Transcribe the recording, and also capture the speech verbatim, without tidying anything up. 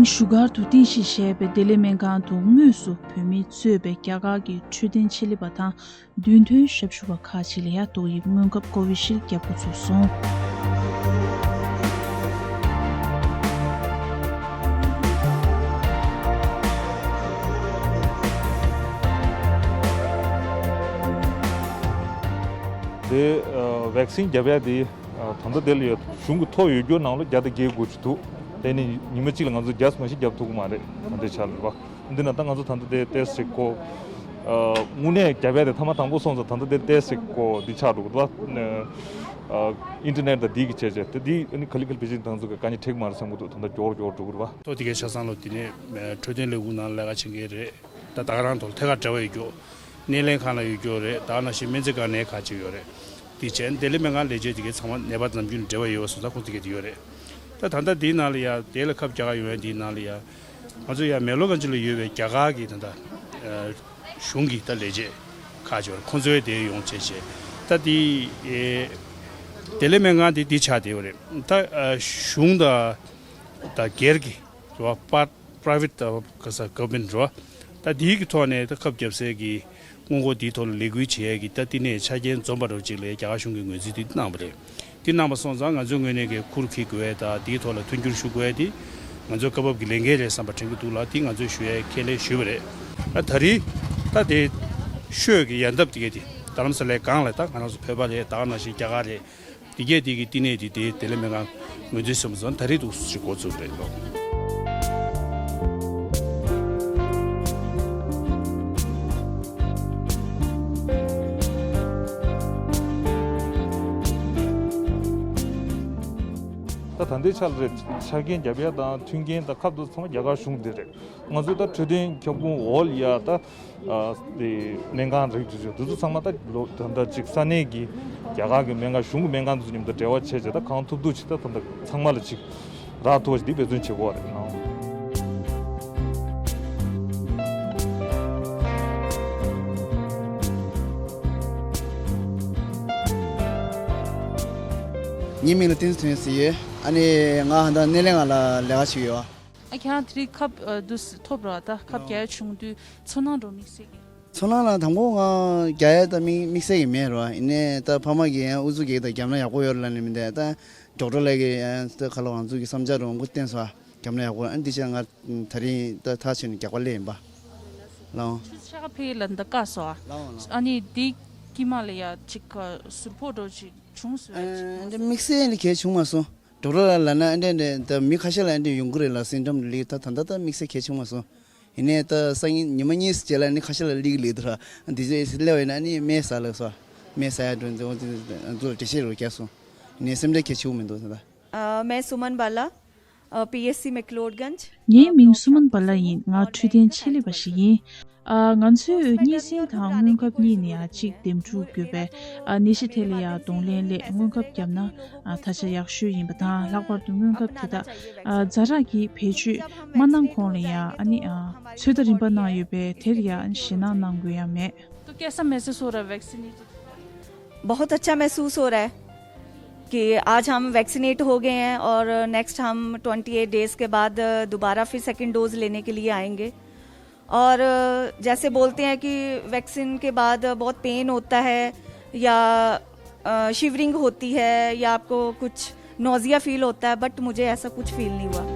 བཞུགས་སྒར་དུ་རྟེན་གཞི་བྱས་པའི་བདེ་ལེགས་སྨན་ཁང་དུ་དངོས་སུ་བོད་མིས་གཙོས་པའི་རྒྱ་གར་གྱི་འཕྲོད་བསྟེན་ཆེད་ལས་པ་དང་མདུན་ཐོན་ཞབས་ཞུ་བ་ཁག་ཅིག་ལ་ཡང་ཏོག་དབྱིབས་སྔོན་ཁབ་ཀོ་བི་ཤིལ་བརྒྱབ་འགོ་ཚུགས་སོང་། དེ་ཝེག་སིན་བརྒྱབ་ཡ་དེ་ད་ལྟ་དེ་ལ་ཡོད་གཞུང་གི་ཐོ་ཡོད་རྒྱུ་ནང་ལོ་བརྒྱ་དང་བརྒྱད་དགུ་ཅིག་འདུག་དེ་ནི་ཉི་མ་གཅིག་ལ་ང་ཚོ་བརྒྱ་མ་ཞིག་བརྒྱབ་ཐུབ་ཀྱི་མ་རེད། ད་ལྟའི་ཆར་ལ་བ། འདི་ན་ད་ང་ཚོ་ད་ལྟ་དེ་ཏེས་ཅིག་གོ་དངོས་གནས་རྒྱབ་ཡ་དེ་ཐ་མ་དང་པོ་སོང་ཙང་ད་ལྟ་དེ་ཏེས་ཅིག་གོ་འདི་ཆགས་འགྲོ་གི་འདུག་བ། ཨིན་ཊར་ནེཊ་དང་འདི་གི་བྱས་བྱས་དེ་འདི་ཨ་ནི་ག་ལེ་ག་ལེ་བེ་ཅིན་ཏང་ཚོ་གི་དཀའ་ཉེན་འཕྲད་ཀྱི་མ་རེད་བསམ་གི་འདུག་ད་ལྟ་མགྱོགས་མགྱོགས་འགྲོ་གི་རེད་བ། ཐོ་དེ་གའི་ཆ་ཚང་ལོ་དེ་ནས་འཕྲོད་བསྟེན་ལས་ཁུངས་ནང་ལས་ཀ་བྱེད་མཁན་རེད། ད་ད་ག་རང་ཐོག་ཐད་ཀར་འབྲེལ་བ་ཡོད་རྒྱུ། སྣེ་ལེན་ཁང་ལ་ཡོད་རྒྱུ་རེད། ད་ནང་བཞིན་སྨན་རྩིས་ཁང་ནས་ཁག་ཅིག་ཡོད་རེད། དེ་བྱས་བདེ་ལེགས་སྨན་ཁང་ལས་བྱེད་དེ་གའི་ཚང་མ་ནད་པ་ནམ་རྒྱུན་འབྲེལ་བ་ཡོད་པ་སོང་ཙང་ཁོང་དེ་གའི་དེ་ཡོད་རེད། ད་ད་ལྟ་དེའི་ནང་ལ་ཡ་དེ་ལ་ཁབ་རྒྱག་ག་ཡོང་ཡ་དེའི་ནང་ལ་ཡ་ང་ཚོ་ཡ་མེག་ལོར་གྷན་ཇི་ལ་ཡོད་པའི་རྒྱ་གར་གྱི་ད་ལྟ་གཞུང་གི་ད་ལས་བྱེད་ཁག་ཅིག་ཡོད་རེད། ཁོང་ཚོའི་དེ་ཡོང་བྱས་བྱས་ད་དེ་བདེ་ལེགས་སྨན་ཁང་དེ་དེ་ཆགས་བསྡད་ཡོད་རེད། ད་གཞུང་དང་ད་སྒེར་གྱི་རེད་བ། པར་པ་རའི་ཝེ་ཊི་ག་ས་གྷ་ཝར་མེན་ཊི་རེད་བ། ད་དེའི་གི་ཐོག་ནས་ད་ཁབ་བརྒྱབ་སའི་གི་སྔོན་འགོག་དེའི་ཐོག་ལ་ལས་འགུལ་བྱེད་ཡས་ཀྱི་ད་བསྟི་གནས་ཆ་རྐྱེན་འཛོམས་པ་འདྲ་བོ་ཅིག་ལ་རྒྱ་གར་གཞུང་གིས་ངོས་འཛིན་དེ་གནང་བ་རེད། དེ་གནང་བ་སོང་ཙང་ང་ཚོའི་ངོས་ནས་གི་ཁུར་འཁྱེར་དགོས་ཡས་ད་དེའི་ཐོག་ལ་མཐུན་འགྱུར་ཞུ་དགོས་ཡས་དེ་ང་ཚོའི་སྐབས་བབ་ཀྱི་ལས་འགན་རེད་བསམ་པ་དྲན་གྱི་འདུག་ལ། དེ་ང་ཚོས་ཞུ་ཡས་ཁས་ལེན་ཞུས་པ་རེད། ད་ད་རེས་ད་དེ་ཤོད་ཀྱི་ཡལ་འདབ་དེ་གས་དེ་རྡ་རམ་ས་ལའི་སྒང་ལ་ད་ང་རང་ཚོ་བོད་པ་རེད། ད་ག་ནང་བཞིན་རྒྱ་གར་རེད། འདི་གས་འདི་གི་བསྟི་གནས་འདི་དེ་བདེ་ལེགས་སྨན་ཁང་ངོས་འཛིན་སོང་ཙང་ད་རེས་འདུག་ཞིག་འགོ་བཙུགས་རེད་ལོ། ད་ད་ལྟའི་ཆ་ལ་རེད། ཆ་རྐྱེན་རྒྱབ་ཡ་དང་མཐུན་རྐྱེན་དང་ཁག་འདུག་ཚང་མ་རྒྱ་གར་གཞུང་འདི་རེད། ང་ཚོའི་ད་འཕྲོད་བསྟེན་ཁྱབ་ཁོངས་འོག་ལ་ཡ་ད་ཨ་དེ་སྨན་ཁང་རིགས་དེ་ཚོ་དེ་ཚོ་ཚང་མ་ད་ལོ་ད་ལྟ་ཅིག་ས་གནས་ཀྱི་རྒྱ་གར་གྱི་སྨན་ཁང་གཞུང་གི་སྨན་ཁང་དེ་ཚོ་མཉམ་དུ་འབྲེལ་བ་བྱས་བྱས་ད་གང་ཐུབ་ཐུབ་ཅིག་ད་ད་ལྟ་ཚང་མ་ལ་ཅིག་རག་ཐུབ་པ་ཞིག་འདི་འབད་བརྩོན་བྱེད་དགོས་རེད་ནའང་། ངའི་མིང་ལ་བསྟན་འཛིན་དོན་ཟེར་ཡོད། ཨ་ནི་ང་ཧ་ད་སྣེ་ལེན་ཁང་ལ་ལས་ཀ་བྱེད་ཡོད། ཨ་ཁྱེད་རང་དེ་རིང་ཁབ་ཨ་འདུག་སེ་ཐོབ་ར། ད་ཁབ་རྒྱག་ཡ་བྱུང་དུས་ཚོར་སྣང་འདྲ་བོ་དམིགས་བསལ་གྱི། ཚོར་སྣང་ལ་དང་པོ་ང་རྒྱག་ཡ་ད་དམིགས་དམིགས་བསལ་གྱི་མེད་ར། ཡིན་ནའི་ད་ཕ་མ་གིས་ཡང་ཨུ་ཚུགས་རྒྱག་གི་ད་རྒྱབ་ན་ཡག་པོ་ཡོད་རེད་ལབ་ནས་མི་འདུག་ད་ཌོག་ཊར་ལགས་ཀྱིས་ཡང་ད་ཁ་ལོ་ང་ཚོ་གི་བསམ་འཆར་འདྲ་བོ་བསྟན་སོང་། རྒྱབ་ན་ཡག་པོ། ཨ་འདི་ཕྱིར་ང་ད་རིང་ད་ཐག་ཆོད་ནས་རྒྱག་པ་སླེབས་ཡིན་པ། ལའོ། ཆུ་ཚོད་ཕྱེད་ཀ་ཕེབས་ལ་འདི་བཀག་སོང་ཨ། ལའོ་ལའོ། ཨ་ནི་འདི་དཀྱིལ་མ་ལ་ཡ་ཅིག་ཟུར་ཕོག་འདྲ་བོ་ཅིག་བྱུང་སོང་ཨ། ཨ་འདི་དམིགས་བསལ་ནི་གལ་བྱུང་མ་སོང་། ཌོག་ཊར་ལ་ལབ་ན་ཨ་འདྲ་འདྲ་ད་མི་ཁ་ཤས་ལ་ཨ་འདྲ་ཡོང་གི་རེད་ལ། སིན་ཊམ་ལི་ད་ད་ད་ད་དམིགས་བསལ་གལ་བྱུང་མ་སོང་། ཡིན་ནའི་ད་སང་ཉིན་ཉི་མ་གཉིས་རྗེས་ལ་ནི་ཁ་ཤས་ལ་སླེབས་ཀྱི་ལེ་དུ་ར། འདི་ཚོ་སླེབས་པ་ཡིན་ན་ནི་སྨན་ཟ་ལ་སོ། སྨན་ཟ་ཡ་འགྲོ་འདི་འོ་འདི་འདི་ལ་འགྲེལ་བཤད་རོ་རྒྱག་སོང་། ཡིན་ནའི་སེམས་ཁྲལ་གལ་ཆེ་བོ་མི་འདུག་ད། अ, मैं सुमन बाला, अ, पीएससी मैक्लोडगंज। ངའི་མིང་སུ་མན་བ་ལ་ཡིན། ང་འཕྲོད་བསྟེན་ཆེད་ལས་པ་ཞིག་ཡིན། ཨ། ང་ཚོས་གཉན་སྲིན་དང་སྔོན་ཁབ་གཉིས་ནས་ཡང་གཅིག་འདེམས་སྒྲུག་དགོས་པས། ཨ། ནད་གཞི་དེ་ལ་ཡང་གདོང་ལེན་སླད་སྔོན་ཁབ་བརྒྱབ་ན། ཨ། ད་ཆ་ཡག་ཤོས་ཡིན་པ་དང་། ལྷག་པར་དུ་སྔོན་ཁབ་དེ་དག་ཨ། ཛ་དྲག་གི་བེད་སྤྱོད་མ་གནང་གོང་ལ་ཡང་། ཨ་ནི། ཨ། ཚོད་ལྟ་རིམ་པ་གནང་ཡོད་པས་དེར་ཡང་ཞེད་སྣང་གནང་དགོས་ཡ་མེད། तो कैसा महसूस हो रहा है वैक्सीनेटेड? बहुत अच्छा महसूस हो रहा है कि आज हम वैक्सीनेट हो गए हैं और नेक्स्ट हम ट्वेंटी एट डेज़ के बाद दोबारा फिर सेकंड डोज लेने के लिए आएंगे। और जैसे बोलते हैं कि वैक्सीन के बाद बहुत पेन होता है या, अ, शिवरिंग होती है या आपको कुछ नोज़िया फील होता है, बट मुझे ऐसा कुछ फील नहीं हुआ।